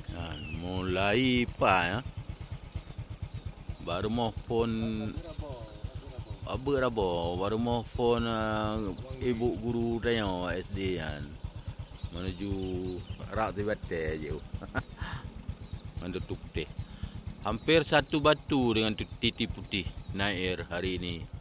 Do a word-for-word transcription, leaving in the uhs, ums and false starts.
Kan, mulai pa, ya. Baru moh phon, abeuet rabo, baru moh phon, ah, ibu guru tanyoe S D nyan. Menuju rak sibatèe jeuh. Ngon tutu putéh. Hampir satu batu dengan tu-, titi putih nair hari ini.